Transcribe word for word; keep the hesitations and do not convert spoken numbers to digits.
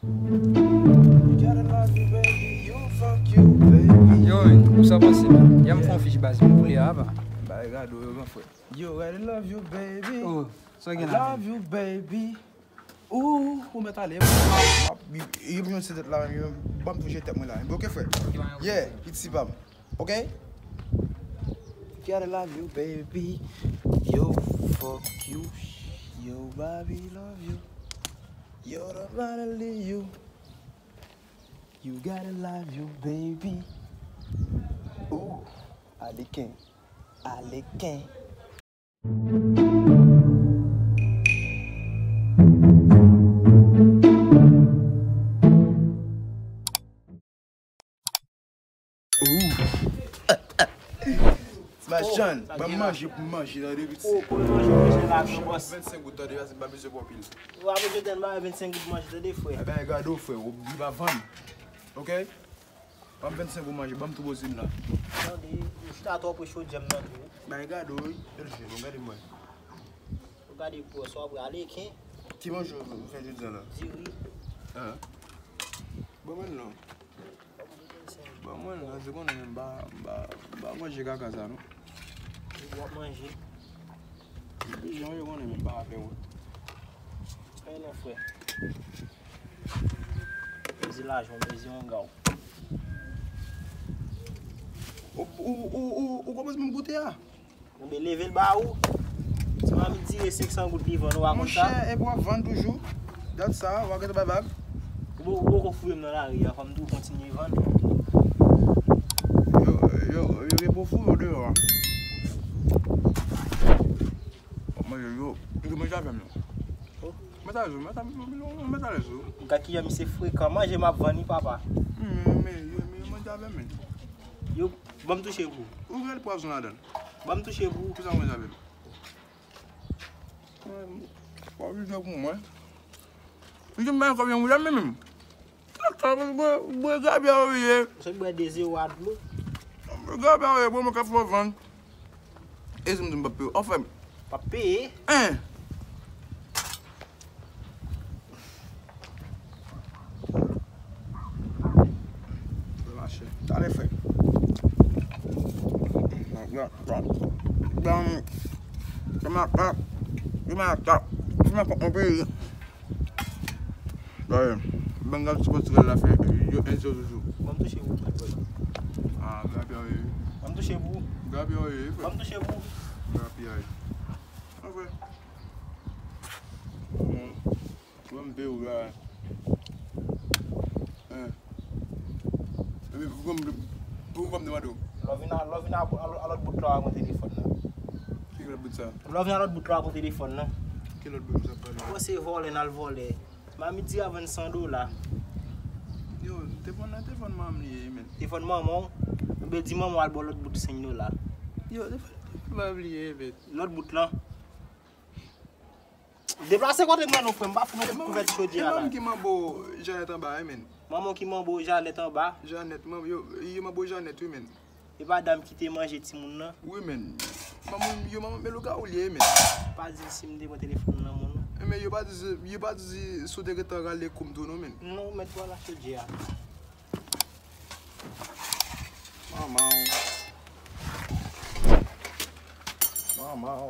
Gotta love you, baby. You fuck you, baby. Yo, men, ou sa panse, man? Yè m fè yon fich baz, m boule a, apa. Bay gado, yo, gran frè. Yo, gotta love you, baby. Oh, sa gen la, love you, baby. Ou, ou mèt ale. Yo, yo, yo, se tèt la, yo, ban m touche tèt mwen la. Ok, frè. Yeah, piti pa m. Ok? Gotta love you, baby. Yo, fuck you. Yo, baby, love you. Yo, don't wanna leave you. You gotta love you, baby. Ooh, aleken, aleken. Ooh. Ti Machann, ban m manje pou m manje, tande, piti. Oh, pou manje, manje la, non, bòs. Vennsenk goud, tande, pase m pa bezwen pou anpil. Ou pa bezwen tande, ba vennsenk goud manje, tande, frè. Ebyen, gade w, frè, ou li pa vann. Ok? Ban m vennsenk goud manje, ban m tou bouzin la. Tande, ou chita twò pre chodyè m nan tou. Bay gade w, wi. Bèl je, bon, gade mwen. Ou gade pou sa w ap prale, ken? Ki manje ou fè jodi a la? Diri. Ah. Bon, mwen non. Bon, mwen non, se konnen men m pa, m pa, m pa manje kaka sa, non. Ou ap manje. Depi jan yo konnen men m pa fè wont. Fè non, frè. Mezi lajan, mezi onga w. Ou, ou, ou, ou, ou kòmanse menm goute a? Ou ben leve l ba ou. Ti mamit di e senk san goud li vann, ou pa konn sa? Monchè, epi w ap vann toujou. Dat sa, w a gentan bay vag. Ou, ou poko fouye m nan lari a, fò m tou kontinye vann. Yo, yo, yo gen pou fouye w deyò a. Manje yo, yo manje avè m yo. Oh. Mèt alèz ou, mèt a-, mèt alèz ou. Gad kijan misye frekan. Manje m ap vann wi, papa. Hmm, men, men, men, manje avè m, men. Yo, ban m touche pou ou. Ou gen pwazon ladan. Ban m touche pou ou. Kisa w manje avè m? Bon, w ap jwe pou mwen. Ou jwenn mwen kòbyen mwen menm. Bwè, bwè, bwè, gabyè ou ye. Ou sot bwè de zewo a dlo. Gabyè ou ye, bwè, mwen ka fè w vann. E si m di m p ap peye w? Anfen. P ap peye? Hein? Fè mache. Talè, frè. Bon, bon, bon. Bon, bon, bon, bon, bon, bon, bon, bon, bon, bon, Gade, Bengal ti pòtigèl la fè yo en zewo toujou. Ban m touche pou ou, bòy. Ah, gabyè ou ye. Ban m touche pou ou. Gabyè ou ye, frè. Ban m touche pou ou. Gabyè. An frè. Bon. Ban m peye ou la. Hein. Epi pou kòm, pou kòm demande ou. Lè w vin a, lè w vin a, a, a lòt bout la w a pran telefòn nan. Ki lòt bout sa? Lè w vin a lòt bout la w a pran telefòn nan. Ki lòt bout sa pale? Bon, se vòlè n al vòlè. Mamit di a vann san dola. Yo, telefòn nan, telefòn manman m li ye, men. Telefòn manman w? Oubyen di manman w al ba w lòt bout senk dola. Yo, telefòn, telefòn manman m li ye, men. Lòt bout lan. Deplase kote m nan non, frè m, pa fout nou kouvèti chodyè a la. E manman m ki manbo Janèt anba, wi, men. Manman w ki manbo Janèt anba? Janèt, manbo, yo, yo manbo Janèt, wi, men. E pa dam ki te manje timoun nan? Wi, men. Manman m, yo manman m, men lougarou li ye, men. Pa di si m te pran telefòn nan moun. E, men yo pa di, yo pa di si w te gentan rale kou m tou, non, men. Non, mèt pral la chodyè a. Manman w. Manman w.